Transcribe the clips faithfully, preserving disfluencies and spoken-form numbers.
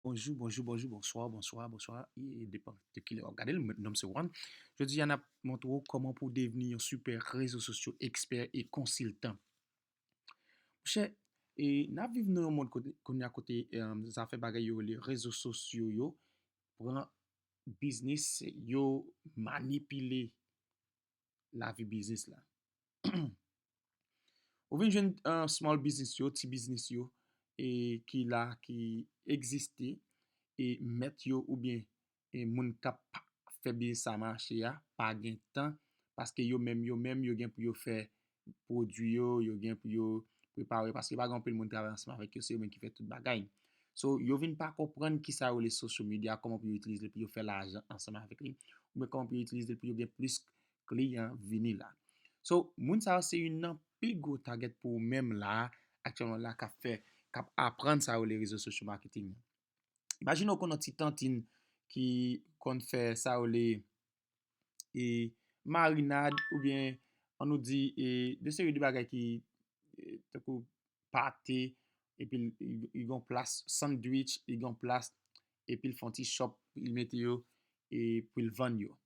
Bonjou, bonjou, bonjou, bonswa, bonswa, bonswa. E depan de kilè w ap gade l, non m se Juan. Jodi a n ap montre w kòman pou w devni yon sipè rezo sosyo ekspè e konsiltan. Monchè, e n ap viv nan yon mond kote, kounye a kote, em, zafè bagay yo rele rezo sosyo yo pran biznis, yo manipile lavi biznis la. Ou vin jwenn, eh, small business yo, ti biznis yo, e ki la, ki egziste, e mèt yo oubyen, e moun k ap fè biznis sa mache a pa gen tan, paske yo menm, yo menm, yo gen pou yo fè pwodui yo, yo gen pou yo prepare, paske pa gen anpil moun travay ansanm avèk yo, se yo menm ki fè tout bagay. So, yo vin pa konprann kisa yo rele social media, kòman pou yo itilize l pou yo fè lajan ansanm avèk li, oubyen kòman pou yo itilize l pou yo gen plis kliyan vini la. So, moun sa yo se youn nan pi gwo target pou ou menm la, aktyèlman la, k ap fè, k ap aprann sa yo rele rezo sosyo marketing. Imajine w konn yon ti tantin ki konn fè sa yo rele, e, marinad, oubyen, ann nou di, e, de seri de bagay ki, e, tankou pate, epi l, li, li gon plas sandwich, li gon plas, epi l fè yon ti shop, li mete yo, e pou l vann yo.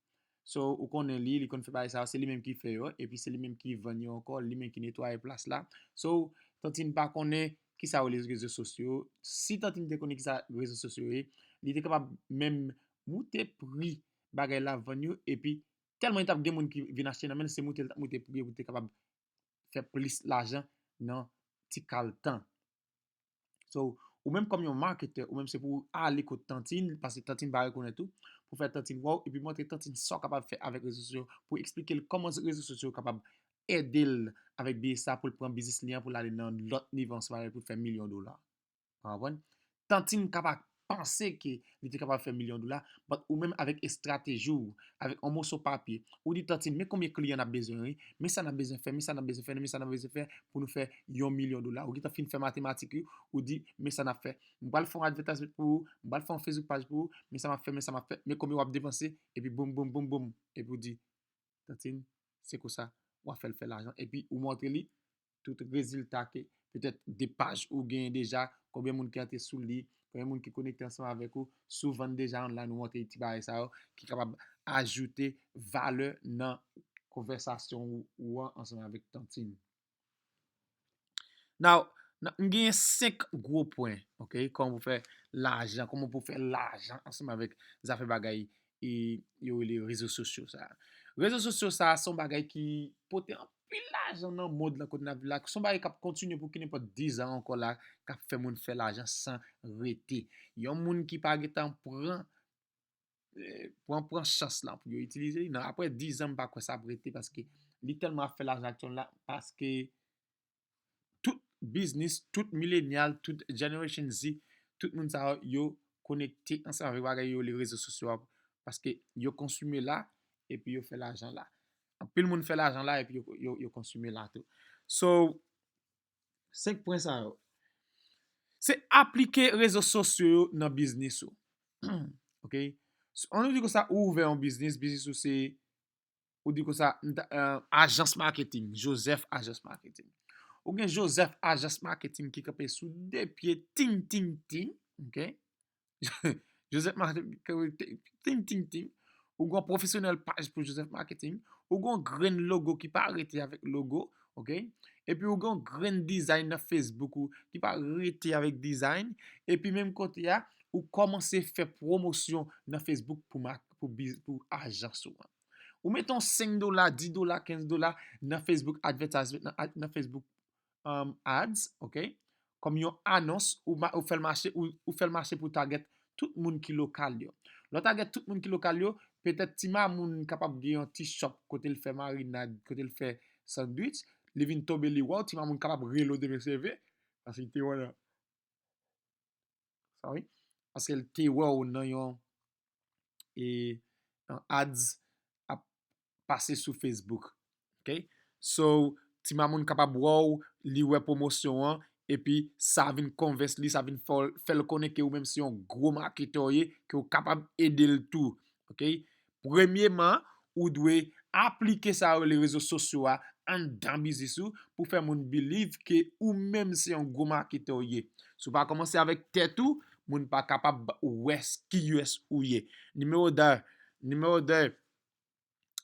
So, ou konnen li, li konn fè bagay sa yo, se li menm ki fè yo, epi se li menm ki vann yo ankò, li menm ki netwaye plas la. So, tantin pa konnen kisa yo rele rezo sosyo. Si tantin te konnen kisa rezo sosyo ye, li te kapab menm moute pri bagay l ap vann yo, epi tèlman li t ap gen moun ki vin achte nan men l, se moute l t ap moute pri yo pou te kapab fè plis lajan nan ti kal tan. So, ou menm kòm yon marketer, ou menm se pou w ale kot tantin, paske tantin pa rekonèt ou, pou fè tantin wè w, epi montre tantin sa w kapab fè avèk rezo sosyo, pou eksplike l kòman rezo sosyo kapab ede l avèk biznis sa, pou l pran biznis li an, pou l ale nan lòt nivo ansanm avè l, pou l fè milyon dola. Ou konprann? Tantin ka pa panse ke li te kapab fè milyon dola, but ou menm avèk estrateji w, avèk yon moso papye, ou di tantin, men konbyen kliyan n ap bezwen, wi, men sa n ap bezwen fè, men sa n ap bezwen fè, men sa n ap bezwen fè pou nou fè yon milyon dola. Ou gentan fin fè matematik yo, ou di, men sa n ap fè. M pral fè yon advertisement pou ou, m pral fè yon Facebook page pou ou, men sa m ap fè, men sa m ap fè, men konbyen w ap depanse, epi boum, boum, boum, boum, epi ou di, tantin, se konsa w ap fè l fè lajan. Epi ou montre li tout rezilta ke petèt de paj ou genyen deja, konbyen moun ki antre sou li, konbyen moun ki konekte ansanm avèk ou, si w vann deja online, ou montre ti bagay sa yo ki kapab ajoute valè nan konvèsasyon ou, ou an ansanm avèk tantin. Now, n, m genyen senk gwo pwen, ok? Kòman pou fè lajan, kòman pou fè lajan ansanm avèk zafè bagay e yo rele rezo sosyo sa. Rezo sosyo sa, se yon bagay ki pote anpil lajan nan mond lan kote n ap viv la. Se yon bagay k ap kontinye pou ki nenpòt diz an ankò la, k ap fè moun fè lajan san rete. Yon moun ki pa gentan pran, eh, pran, pran chans lan pou yo itilize li. Nan, apre diz an, m pa kwè sa ap rete paske li tèlman ap fè lajan aktyèl la, paske tout biznis, tout milenyal, tout Generation Z, tout moun sa yo, yo konekte ansanm avèk bagay yo rele rezo sosyo a, paske yo konsime la, epi yo fè lajan la. Anpil moun fè lajan la, epi yo, yo, yo konsime la tou. So, senk pwen sa yo. Se aplike rezo sosyo yo nan biznis ou. Ok? Ann nou di konsa, ou ouvè yon biznis, biznis ou se ou di konsa, m ta, eh, ajans maketing, Joseph Ajans Maketing. Ou gen Joseph Ajans Maketing ki kanpe sou de pye, ting, ting, ting, ok? Joseph Maketing, ting, ting, ting. Ou gen yon pwofesyonèl paj pou Joseph Maketing. Ou gen yon grenn logo ki pa rete avèk logo, ok? Epi ou gen yon grenn design nan Facebook ou ki pa rete avèk design. Epi menm kote a, ou kòmanse fè pwomosyon nan Facebook pou, pou, pou ajans ou an. Ou mete yon senk dola, dis dola, kenz dola nan Facebook advertisement, nan, nan Facebook, um, ads, ok? Kòm yon anons, ou, ou fè l mache, ou, ou fè l mache pou target tout moun ki lokal yo. Lè w target tout moun ki lokal yo, petèt ti mamoun kapab gen yon ti shop kote l fè marinad, kote l fè sandwich, li vin tonbe li wè w, ti mamoun kapab rele w demen se vre, paske li te wè nan Sorry. Paske l te wè w nan yon, e, yon ads ap pase sou Facebook. Ok? So, ti mamoun kapab wè w, li wè pwomosyon an, epi sa vin convince li, sa vin fè l, fè l konnen ke ou menm se yon gwo maketè w ye, ke w kapab ede l tou. Ok? Premyeman, ou dwe aplike sa yo rele rezo sosyo a anndan biznis ou pou fè moun believe ke ou menm se yon gwo maketè w ye. Si w pa kòmanse avèk tèt ou, moun pa kapab wè ki U S ou ye. Nimewo de, nimewo de,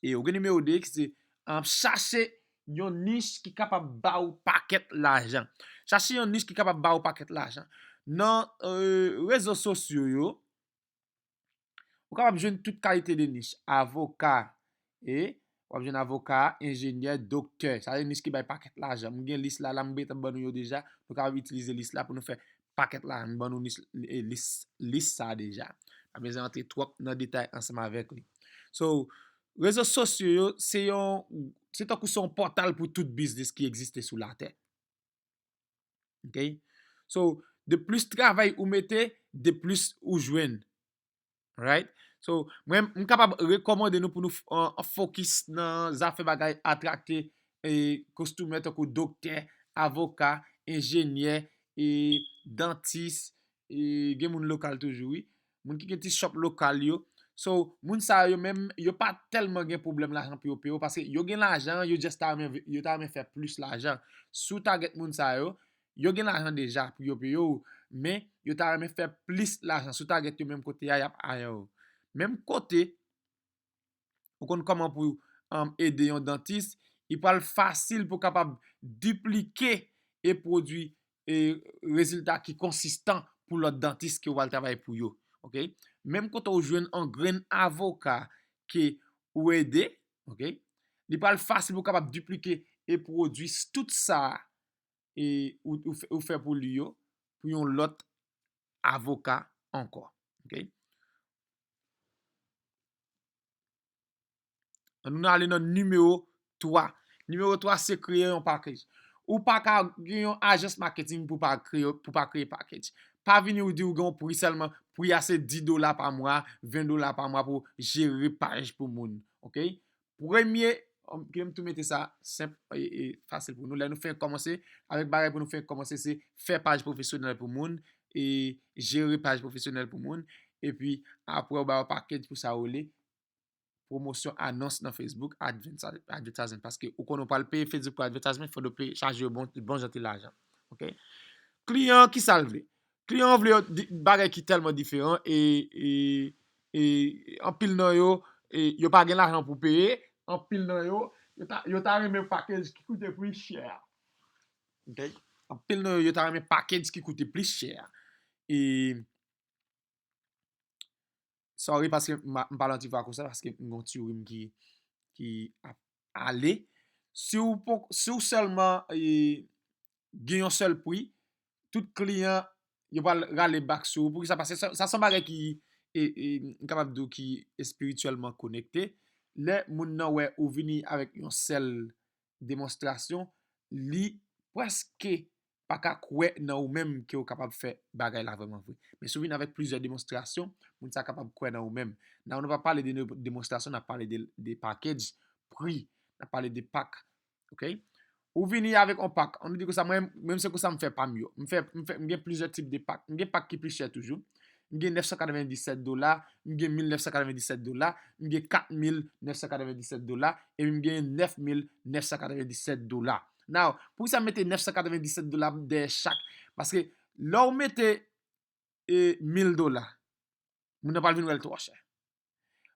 e ou gen nimewo de ki se, um, chache yon nich ki kapab ba ou pakèt lajan. Chache yon nich ki kapab ba ou pakèt lajan. Nan, euh, rezo sosyo yo, ou kapab jwenn tout kalite de nich. Avoka, e w ap jwenn avoka, enjenyè, doktè. Sa se nich ki bay pakèt lajan. M gen lis la, la m gentan ban nou yo deja. Nou kapab itilize lis la pou nou fè pakèt lajan. M ban nou lis, e, lis, lis sa deja. Pa bezwen antre twòp nan detay ansanm avèk li. So, rezo sosyo yo, se yon, se tankou se yon pòtal pou tout biznis ki egziste sou latè. Ok? So, de plis travay ou mete, de plis ou jwenn. Right? So, mwen, m kapab rekòmande nou pou nou f-, an, an fokis nan zafè bagay atrakte, e, customer tankou doktè, avoka, enjenyè, e, dantis, e, gen moun lokal toujou, wi. Moun ki gen ti shop lokal yo. So, moun sa yo menm, yo pa tèlman gen pwoblèm lajan pou yo peye w, paske yo gen lajan, yo just ta renmen, yo ta renmen fè plis lajan. Si w target moun sa yo, yo gen lajan deja pou yo peye w, men yo ta renmen fè plis lajan. Si w target yo menm kote a, y ap hire w. Menm kote, ou konn kòman pou, um, ede yon dantis, li pral fasil pou w kapab diplike e pwodui, e, rezilta ki konsistan pou lòt dantis ke w pral travay pou yo. Ok? Menm kote w jwenn yon grenn avoka ke ou ede, ok? Li pral fasil pou w kapab diplike e pwodui tout sa, e, ou, ou fè, ou fè pou li yo, pou yon lòt avoka ankò. Ok? Ann nou ale nan nimewo twa. Nimewo twa se kreye yon package. Ou pa ka gen yon ajans marketing pou pa kreye, pou pa kreye package. Pa vini ou di ou gen yon pri sèlman, pri a se dis dola pa mwa, ven dola pa mwa pou jere paj pou moun. Ok? Premye, um, ke m tou mete sa senp e, e fasil pou nou. Lè nou fenk kòmanse, avèk bagay pou nou fenk kòmanse, se fè paj pwofesyonèl pou moun, e jere paj pwofesyonèl pou moun, epi apre ou ba yo package pou sa yo rele pwomosyon anons nan Facebook, advertise-, advertisement, paske ou konnen ou pral peye Facebook pou advertisement, fòk ou peye chaje yo bon, bon jan ti lajan. Ok? Kliyan an, ki sa l vle? Kliyan an vle yon di-, bagay ki tèlman diferan e, e, e anpil nan yo, e, yo pa gen lajan pou peye, anpil nan yo, yo ta, yo ta renmen package ki koute plis chè. Ok? Anpil nan yo, yo ta renmen package ki koute plis chè. E, sorry paske m, m pale yon ti vwa konsa paske m gon ti rim ki, ki ap ale. Si w poko, si w sèlman, e, gen yon sèl pri, tout kliyan yo pral rale bak sou ou. Poukisa? Paske sa, sa se yon bagay ki, e, e, m kapab di w ki espirityèlman konekte. Lè moun nan wè ou vini avèk yon sèl demonstrasyon, li prèske pa ka kwè nan ou menm ke w kapab fè bagay la vrèman vre. Men si w vin avèk plizyè demonstrasyon, moun sa kapab kwè nan ou menm. Nan, nou pa pale de demonstrasyon, n ap pale de, de package, pri, n ap pale de pak. Ok? Ou vini avèk yon pak. Ann nou di konsa, mwen menm se konsa m fè pa m yo. M fè, m fè, m gen plizyè tip de pak. M gen pak ki plis chè toujou. M gen nèf san katrevenndisèt dola, m gen mil nèf san katrevenndisèt dola, m gen kat mil nèf san katrevenndisèt dola, epi m gen nèf mil nèf san katrevenndisèt dola. Now, poukisa m mete nèf san katrevenndisèt dola dèyè chak? Paske lè w mete, e, mil dola, moun nan pral vin wè l twò chè.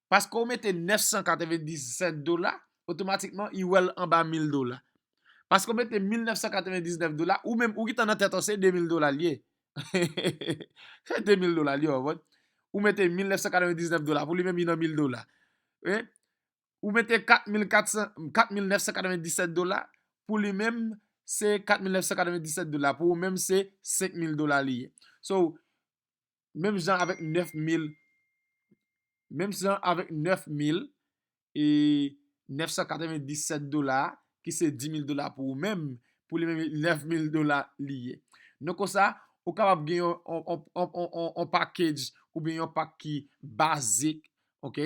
Paske w mete nèf san katrevenndisèt dola, otomatikman, li wè l anba mil dola. Paske w mete mil nèf san katrevendiznèf dola, ou menm, ou gentan nan tèt ou, se de mil dola l ye. Se de mil dola l ye, w konprann? Ou mete mil nèf san katrevendiznèf dola, pou li menm, li nan mil dola. Wi. Ou mete kat mil kat san, kat mil nèf san katrevendiznèf dola, pou li menm, se kat mil nèf san katrevendiznèf dola. Pou ou menm, se senk mil dola li ye. So, menm jan avèk nèf mil, menm jan avèk nèf mil e nèf san katrevendiznèf dola, ki se dis mil dola pou ou menm, pou li menm nèf mil dola li ye. Donk, konsa, ou kapab gen yon, yon, yon, yon, yon, yon package oubyen yon pak ki bazik, ok?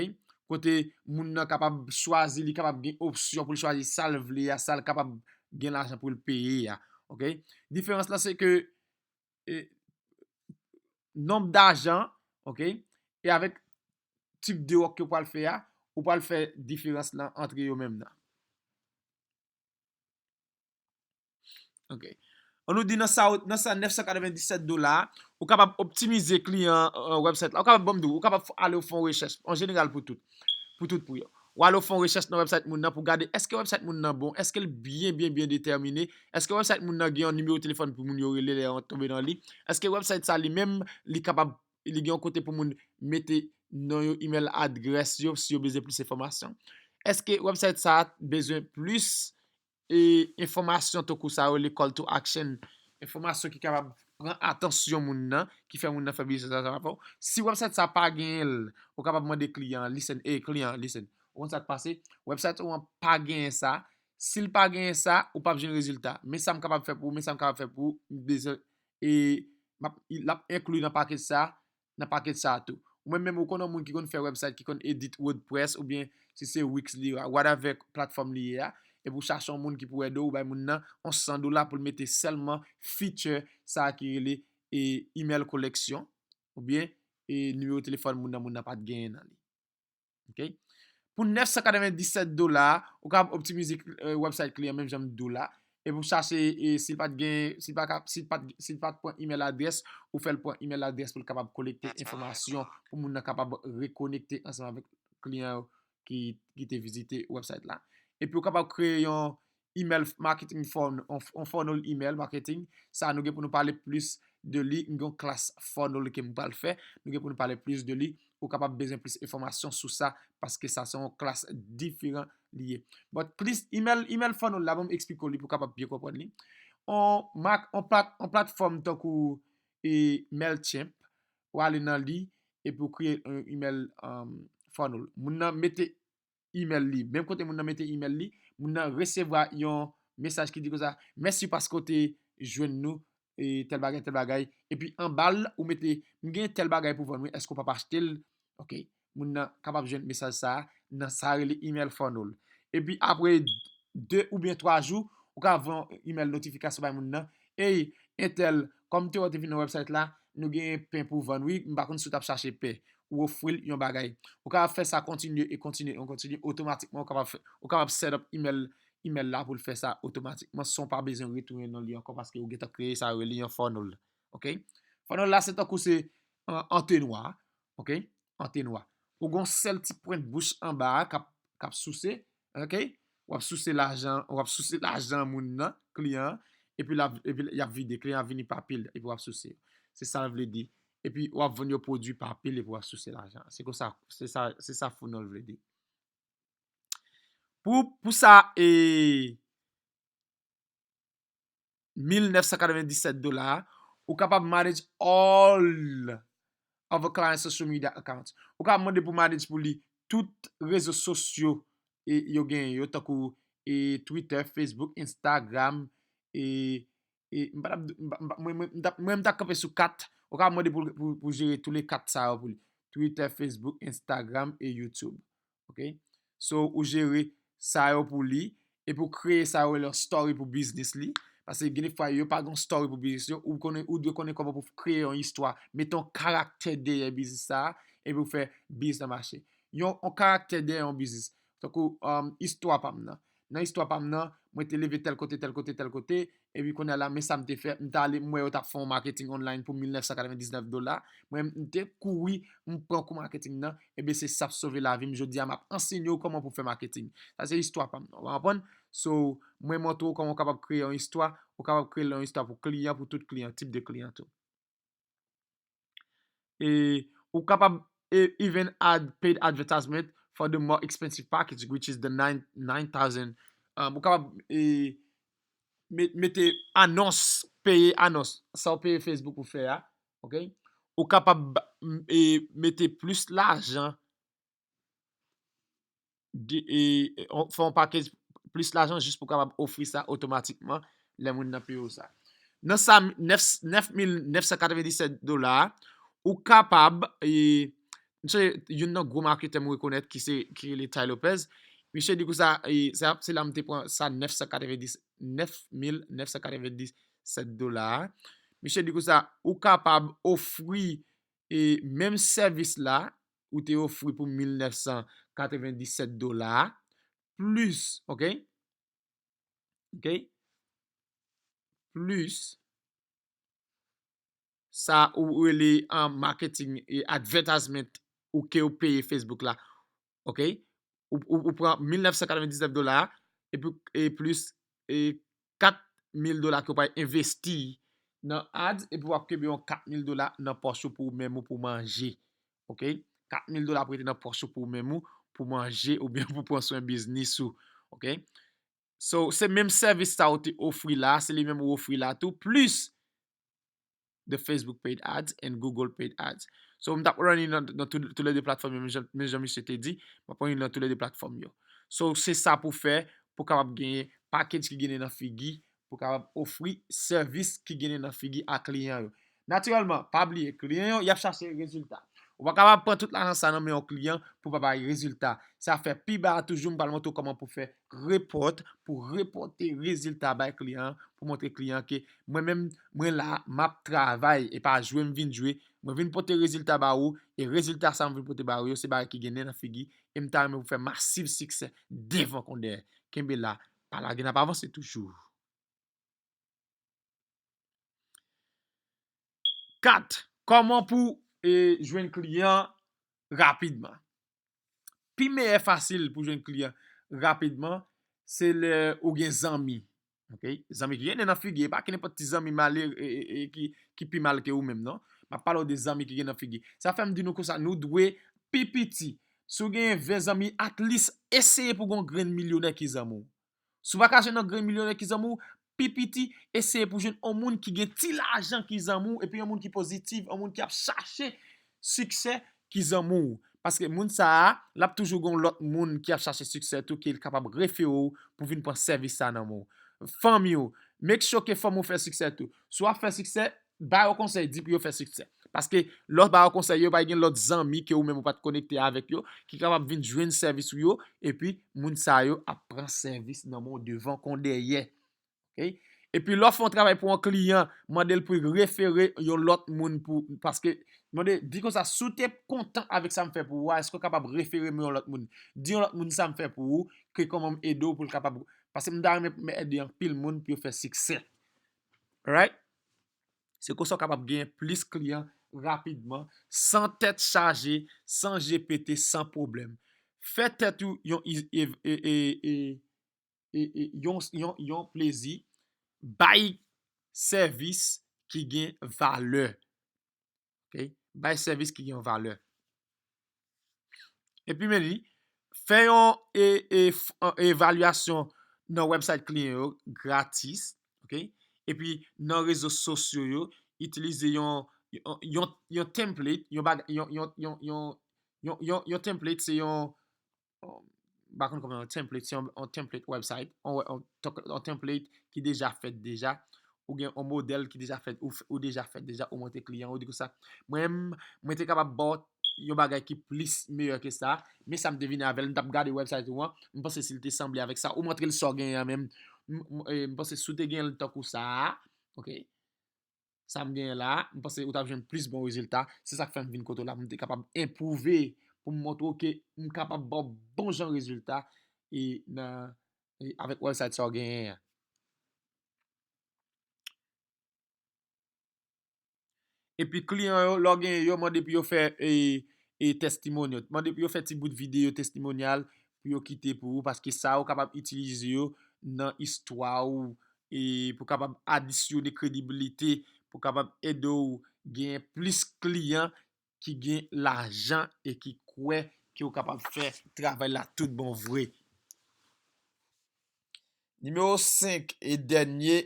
Kote moun nan kapab chwazi, li kapab gen opsyon pou l chwazi sa l vle a, sa l kapab gen lajan pou l peye a, ok? Diferans lan se ke, e, nonb dajan, ok? E avèk tip de wòk ke w pral fè a, ou pral fè diferans lan antre yo menm nan. Ok. An nou di nan sa, nan sa nèf san katrevenndisèt dola a, ou kapab optimize kliyan, euh, website la. Ou kapab, bon, m di w, ou kapab f-, ale w fè yon rechèch, an jeneral pou tout, pou tout pri yo. Ou ale w fè yon rechèch nan website moun nan pou gade èske website moun nan bon, èske l byen, byen, byen detèmine, èske website moun nan gen yon nimewo telefòn pou moun yo rele lè yo tonbe nan li, èske website sa li menm, li kapab, li gen yon kote pou moun mete non yo, email address yo, si yo bezwen plis enfòmasyon. Èske website sa bezwen plis e, enfòmasyon tankou sa yo rele call to action, enfòmasyon ki kapab pran atansyon moun nan, ki fè moun nan fè biznis ansanm avè w. Si website sa pa genyen l, ou kapab mande kliyan an, listen, e kliyan an, listen. Ou konn sa k pase? Website ou an pa genyen sa. Si l pa genyen sa, ou p ap jwenn rezilta. Men sa m kapab fè pou ou, men sa m kapab fè pou ou, m bezwen, e, m ap, l ap enkli nan pakèt sa, nan pakèt sa a tou. Ou menm menm ou konn yon moun ki konn fè website, ki konn edit WordPress, oubyen si se Wix li, whatever platfòm li ye a, epi ou chache yon moun ki pou ede w, ou bay moun nan yon san dola pou l mete sèlman feature sa a ki rele, e, email collection, oubyen, e, nimewo telefòn moun nan, moun nan pa t genyen nan li. Ok? Pou nèf san katrevenndisèt dola, ou kapab optimize, e, website kliyan menm jan m di w la. Epi w chache, e, si l pa t gen, si l pa ka, si l pa t, si l pa t pran email address, ou fè l pran email address pou l kapab kolekte enfòmasyon pou moun nan kapab rekonekte ansanm avèk kliyan yo ki, ki te vizite website la. Epi w kapab kreye yon email marketing funnel, yon, yon funnel email marketing. Sa nou gen pou nou pale plis de li. M gen yon klas funnel ke m pral fè. Nou gen pou nou pale plis de li. Ou kapab bezwen plis enfòmasyon sou sa, paske sa se yon klas diferan li ye. But plis email, email funnel la, ban m eksplike w li pou w kapab byen konprann li. On, mak, on, plat, on platfòm tankou, e, Mailchimp, ou ale nan li, epi w kreye yon email, um, funnel. Moun nan mete email li. Menm kote moun nan mete email li, moun nan resevwa yon mesaj ki di konsa, mèsi paske w te jwenn nou, e, tèl bagay, tèl bagay. Epi anba l, ou mete, m gen tèl bagay pou vann wi, èske w p ap achte l? Ok. Moun nan kapab jwenn mesaj sa a nan sa rele email funnel. Epi apre de oubyen twa jou, ou ka voye yon email notifikasyon bay moun nan. Ey, entèl, kòm m te wè w te vin nan website la, nou gen pen pou vann wi, m pa konn si w t ap chache pen. Ou ofri l yon bagay. Ou kapab fè sa kontinye e kontinye e kontinye, otomatikman ou kapab fè, ou kapab set up email, email la pou l fè sa otomatikman san w pa bezwen retounen nan li ankò paske ou gentan kreye sa yo rele yon funnel. Ok? Funnel la se tankou se, euh, antenwa. Ok? Antenwa. Ou gon sèl ti pwent bouch anba a k ap, k ap souse. Ok? W ap souse lajan, w ap souse lajan moun nan, kliyan an, epi l ap, epi y ap vide, kliyan an vini pa pil, epi w ap souse. Se sa l vle di. Epi w ap vann yo pwodui pa pil, epi w ap souse lajan. Se konsa, se sa, se sa funnel vle di. Pou, pou sa, e, mil nèf san katrevenndisèt dola a, ou kapab manage all of a client social media accounts. Ou kapab mande pou manage pou li tout rezo sosyo, e, yo genyen yo, tankou, e, Twitter, Facebook, Instagram, e, e, m pa t ap, m pa, m pa, mwen, mwen, m t ap, mwen, m t ap kanpe sou kat. Ou kapab mande pou, pou, pou jere tou le kat sa yo pou li. Twitter, Facebook, Instagram e YouTube. Ok? So, ou jere sa yo pou li, epi ou kreye sa yo rele yon story pou biznis li. Paske gen de fwa, yo pa gen yon story pou biznis yo. Ou konnen, ou dwe konnen kòman pou kreye yon istwa, mete yon karaktè dèyè biznis sa a, epi ou fè biznis la mache. Yon, yon karaktè dèyè yon biznis. Tankou, um, istwa pa m nan. Nan istwa pa m nan, mwen te leve tèl kote, tèl kote, tèl kote, epi kounye a la, men sa m te fè, m t ale, m wè yo t ap fè yon marketing online pou mil nèf san katrevendiznèf dola. Mwen, m te kouri, m pran kou marketing nan, ebyen se sa k sove lavi m. Jodi a, m ap ansenye w kòman pou fè marketing. Sa se istwa pa m nan, w konprann? So, mwen montre w kòman w kapab kreye yon istwa, ou kapab kreye yon istwa pou kliyan, pou tout kliyan, tip de kliyan tou. E ou kapab, e, even add paid advertisement for the more expensive package, which is the nine, nine thousand. Um, ou kapab, e, me-, mete anons, peye anons, sa w peye Facebook pou fè a, ok? Ou kapab, m, e, mete plis lajan de, e, e, on, fè yon package plis lajan jis pou w kapab ofri sa otomatikman lè moun nan peye w sa. Nan sa, nèf, nèf mil nèf san katrevendiset dola a, ou kapab, e, m sonje youn nan gwo maketè m rekonèt ki se, ki rele Tai Lopez. Misye di konsa, e, se, se la m te pran sa nèf san katrevendiset, nèf mil nèf san katrevendiset dola a. Misye di konsa, ou kapab ofri, e, menm sèvis la, ou te ofri pou mil nèf san katrevendiset dola a, plis, ok? Ok? plis sa ou rele an marketing e advertisement ou ke ou peye Facebook la. Ok? Ou, ou, ou pran mil nèf san katrevendiznèf dola epi e plis e kat mil dola ke w pral envesti nan ads epi w ap kenbe yon kat mil dola nan pòch ou pou ou menm ou pou manje. Ok? Kat mil dola ap rete nan pòch ou pou ou menm ou pou manje oubyen pou pran swen biznis ou. Ok? So, se menm sèvis sa ou te ofri la, se li menm ou ofri la tou, plis the Facebook paid ads and Google paid ads. So, m t ap running nan, nan tou, tou le de platfòm yo, men jan, men jan misye te di, m ap running nan tou le de platfòm yo. So, se sa pou fè, pou kapab genyen package ki genyen nan figi, pou kapab ofri sèvis ki genyen nan figi a kliyan yo. Natirèlman, pa bliye, kliyan yo, y ap chache rezilta. Ou pa kapab pran tout lajan sa nan men yon kliyan pou pa bay rezilta. Sa fè pi ba a toujou, m pral montre w kòman pou fè repòt, pou repòte rezilta bay kliyan an, pou montre kliyan ke mwen menm, mwen la, m ap travay, e pa jwe m vin jwe. Mwen vin pote rezilta ba ou, e rezilta sa m vin pote ba ou yo, se bagay ki gen nen nan figi, e m ta renmen pou fè masiv siksè devan kon dèyè. Kenbe la, pa lage, n ap avanse toujou. Kat, kòman pou e, jwenn kliyan rapidman? Pi meyè fasil pou jwenn kliyan rapidman, se lè ou gen zanmi. Ok? Zanmi ki gen nen nan figi, e pa ki nenpòt ti zanmi male, e, e, e, ki, ki pi mal ke ou menm, non. M ap pale w de zanmi ki gen nan figi. Sa fè m di nou konsa, nou dwe pi piti. Si w gen ven zanmi, at least, eseye pou gon grenn milyonè ki zanmi w. Si w pa ka jwenn yon grenn milyonè ki zanmi w, pi piti, eseye pou jwenn yon moun ki gen ti lajan ki zanmi w, epi yon moun ki pozitif, yon moun ki ap chache siksè ki zanmi w. Paske moun sa a, l ap toujou gen yon lòt moun ki ap chache siksè tou, ke l kapab refere w pou vin pran sèvis sa nan men w. Fanmi w, make sure ke fanmi w fè siksè tou. Si w ap fè siksè, ba yo konsèy, di pou yo fè siksè. Paske lè w ba yo konsèy yo, pa gen lòt zanmi ke ou menm ou pa t konekte avèk yo, ki kapab vin jwenn sèvis ou yo, epi moun sa yo ap pran sèvis nan men w devan kon dèyè. Ok? Epi lè w fè yon travay pou yon kliyan, mande l pou l refere yon lòt moun pou, paske, mande, di konsa, si w te kontan avèk sa m fè pou ou a, èske w kapab refere m yon lòt moun? Di yon lòt moun sa m fè pou ou, ke kòman m ede w pou l kapab, paske m ta renmen ede anpil moun pou yo fè siksè. Alright? Se konsa w kapab genyen plis kliyan rapidman, san tèt chaje, san je pete, san pwoblèm. Fè tèt ou yon, e, e, e, e, e, e, e, yon, yon, yon plezi, bay sèvis ki gen valè. Ok? Bay sèvis ki gen valè. Epi men li, fè yon e, e, f- an evalyasyon nan website kliyan yo gratis. Ok? Epi nan rezo sosyo yo, itilize yon, yon, yon, yon template, yon, baga- yon, yon, yon, yon, yon, yon, yon template, se yon, um, m pa konn kòman yon template, se yon, yon template website, yon, yon, yon template ki deja fèt deja, ou gen yon modèl ki deja fèt, ou, f- ou deja fèt deja, ou montre kliyan, ou di konsa, mwen, mwen te kapab ba w yon bagay ki plis meyè ke sa, men sa m te vini avè l, m t ap gade website ou an, m panse si l te sanble avèk sa, ou montre l sa w genyen an menm, m, m, e, m panse si w te genyen l tankou sa a, ok, sa m genyen la, m panse ou t ap jwenn plis bon rezilta. Se sa k fè m vin kote w la, pou m te kapab enpwouve, pou m montre w ke m kapab ba w bon jan rezilta, e nan, e avèk website sa w genyen an. Epi kliyan yo, lè w genyen yo, mande pou yo fè e, e testimonial. Mande pou yo fè ti bout videyo testimonial pou yo kite pou ou, paske sa ou kapab itilize yo nan istwa ou, e pou kapab adisyone kredibilite, pou kapab ede w genyen plis kliyan ki gen lajan e ki kwè ke w kapab fè travay la tout bon vre. Nimewo senk e dènye,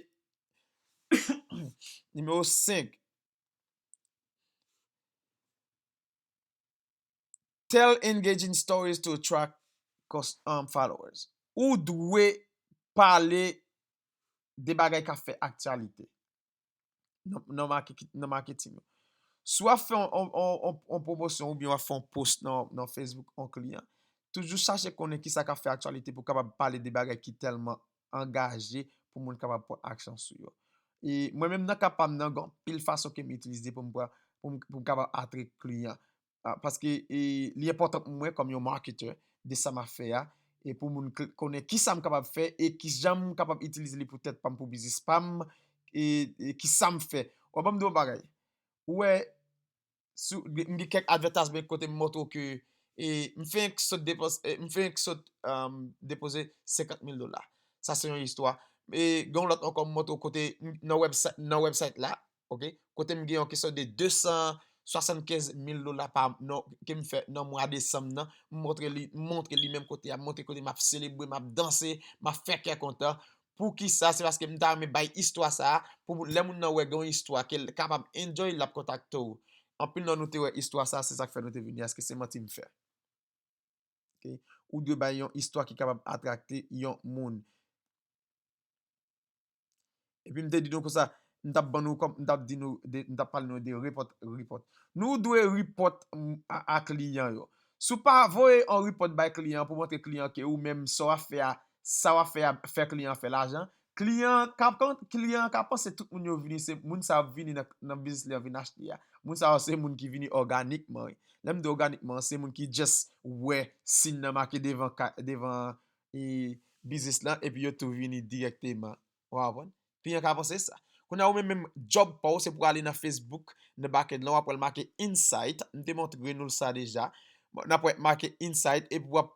nimewo senk, tell engaging stories to attract cus- um, followers. Ou dwe pale de bagay k ap fè aktyalite nan, nan, market, nan marketing yo. Si w ap fè yon, yon, yon, yon, yon pwomosyon oubyen w ap fè yon post nan, nan Facebook yon kliyan, toujou chache konnen kisa k ap fè aktyalite pou w kapab pale de bagay ki tèlman angaje pou moun kapab pran aksyon sou yo. E mwen menm nan ka pa m nan, gen anpil fason ke m itilize pou m pran, pou m, pou m kapab atrè kliyan. Ah, paske e, li enpòtan pou mwen kòm yon marketer de sa m ap fè a, e pou moun kl- konnen kisa m kapab fè e kijan m kapab itilize li pou tèt pa m, pou biznis pa m, e, e kisa m fè. W ap ban m di w yon bagay. Ou wè, sou, m gen kèk advertisement kote m montre w ke, e, m fenk sot depanse, e, m fenk sot, um, depoze senkant mil dola. Sa se yon istwa. E gen yon lòt ankò m montre w kote m, nan website, nan website la, ok? Kote m gen yon kesyon de de san swasannkenz mil dola pa, nan, ke m fè nan mwa desanm nan. M montre li, m montre li menm kote a, m montre kote m ap selebre, m ap danse, m ap fè kè kontan. Poukisa? Se paske m ta renmen bay istwa sa a, pou lè moun nan wè gen yon istwa ke l kapab enjoy, l ap kontakte w. Anpil nan nou te wè istwa sa a, se sa k fè nou te vini a, èske se manti m fè? Ok? Ou dwe bay yon istwa ki kapab atrakte yon moun. Epi m te di nou konsa, m t ap ban nou kòm, m t ap di nou, de, m t ap pale nou de report, report. Nou dwe report, mm, a, a kliyan yo. Si w pa voye yon report bay kliyan pou montre kliyan ke ou menm sa w ap fè a, sa w ap fè a fè kliyan fè lajan, kliyan ka, kliyan ka panse tout moun yo vini, se moun sa yo vini nan, nan biznis li an vin achte a. Moun sa yo se moun ki vini òganikman, wi. Lè m di òganikman, se moun ki just wè siy nan make devan ka, devan, e, biznis lan, epi yo tou vini dirèkteman. Ou konprann? Kliyan ka panse sa. Kounye a ou menm, menm job pa w, se pou w ale nan Facebook, nan backend lan, w ap wè l make Insight. M te montre nou sa deja. Bon, n ap wè make Insight, epi w ap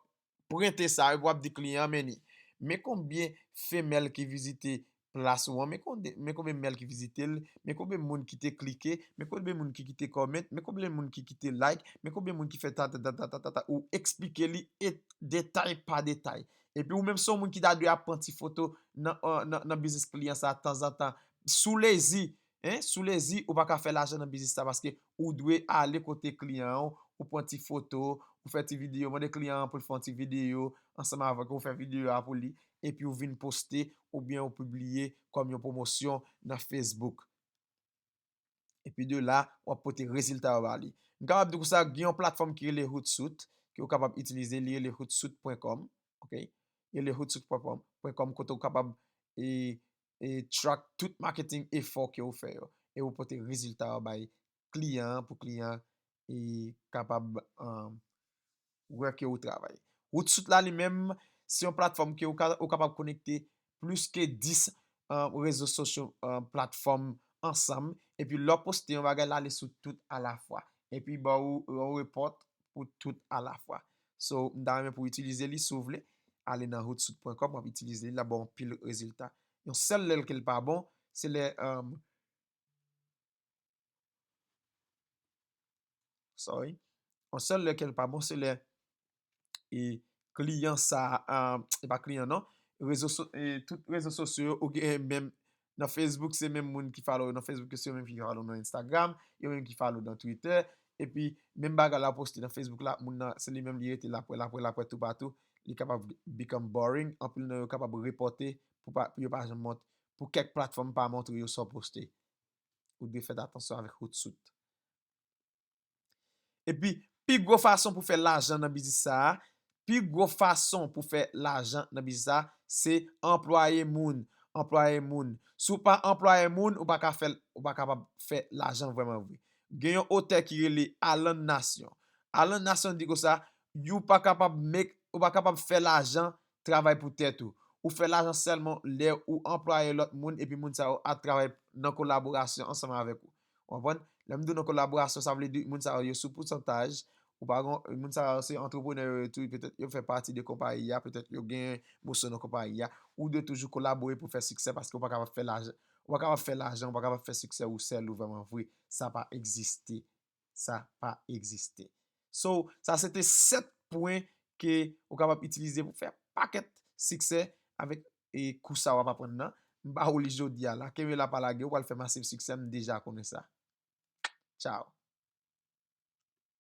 prente sa, epi w ap di kliyan an, men ni. Men konbyen femèl ki vizite plas ou an, men konbyen, men konbyen mèl ki vizite l, men konbyen moun ki te klike, men konbyen moun ki kite comment, men konbyen moun ki kite like, men konbyen moun ki fè ta, ta, ta, ou eksplike li e detay pa detay. Epi ou menm se yon moun ki ta dwe ap pran ti foto nan, nan, nan, nan biznis kliyan sa tanzantan. Sou lezi, en, sou lezi, ou pa ka fè lajan nan biznis sa paske ou dwe ale kote kliyan an, ou pran ti foto, ou fè ti videyo, mande kliyan an pou l fè yon ti videyo ansanm avèk ou, ou fè videyo a pou li, epi ou vin poste oubyen ou pibliye kòm yon pwomosyon nan Facebook. Epi de la, w ap pote rezilta yo ba li. M kapab di w konsa, gen yon platfòm ki rele Hootsuite, ke w kapab itilize, li rele hootsuite pwen kòm, ok? Li rele hootsuite pwen kòm, pwen kòm, kote w kapab, e, e, track tout marketing efò ke w fè yo. E w pote rezilta yo bay kliyan an pou kliyan an, e, kapab, um, wè ke ou travay. Hootsuite la li menm, se yon platfòm ke ou ka, ou kapab konekte plis ke dis, um, rezo sosyo, um, platfòm ansanm, epi lè w poste yon bagay, l ale sou tout alafwa. Epi ba ou yon report pou tout alafwa. So, m ta renmen pou w itilize li, si w vle, ale nan hootsuite pwen kòm, w ap itilize li, l ap ba w anpil rezilta. Yon sèl lè ke l pa bon, se lè, um, sorry. Yon sèl lè ke l pa bon, se lè, e, kliyan sa, a, e pa kliyan non, rezo so-, e, tout rezo sosyo yo, ou gen menm nan Facebook, se menm moun ki follow nan Facebook yo, se yo menm ki follow nan Instagram, yo menm ki follow nan Twitter, epi menm bagay la poste nan Facebook la, moun nan, se li menm li rete l ap wè, l ap wè, l ap wè toupatou, li kapab become boring, anpil nan yo kapab repòte pou pa, pou yo pa janm mont, pou kèk platfòm pa montre yo sa w poste. Ou dwe fè atansyon avèk Hootsuite. Epi, pi gwo fason pou fè lajan nan biznis sa a, pi gwo fason pou fè lajan nan biznis sa a, se anplwaye moun, anplwaye moun. Si w pa anplwaye moun, ou pa ka fè, ou pa kapab fè lajan vrèman vre. Gen yon otè ki rele Alan Nation. Alan Nation di konsa, ou pa kapab make, ou pa kapab fè lajan travay pou tèt ou. Ou fè lajan sèlman lè ou anplwaye lòt moun epi moun sa yo ap travay nan kolaborasyon ansanm avèk ou. Ou konprann? Lè m di w nan kolaborasyon, sa vle di moun sa yo, yo sou pousantaj. Ou pa gon, moun sa yo se antreprenè yo tou, petèt yo fè pati de konpayi a, petèt yo gen moso nan konpayi a. Ou dwe toujou kolabore pou fè siksè paske ou pa kapab fè lajan, ou pa kapab fè lajan, ou pa kapab fè siksè ou sèl ou vrèman vre. Sa pa egziste. Sa pa egziste. So, sa se te sèt pwen ke ou kapab itilize pou fè pakèt siksè avèk, e, kou sa w ap aprann nan. M ba ou li jodi a la. Kenbe la, pa lage, ou pral fè masiv siksè, m deja konnen sa. Tchao.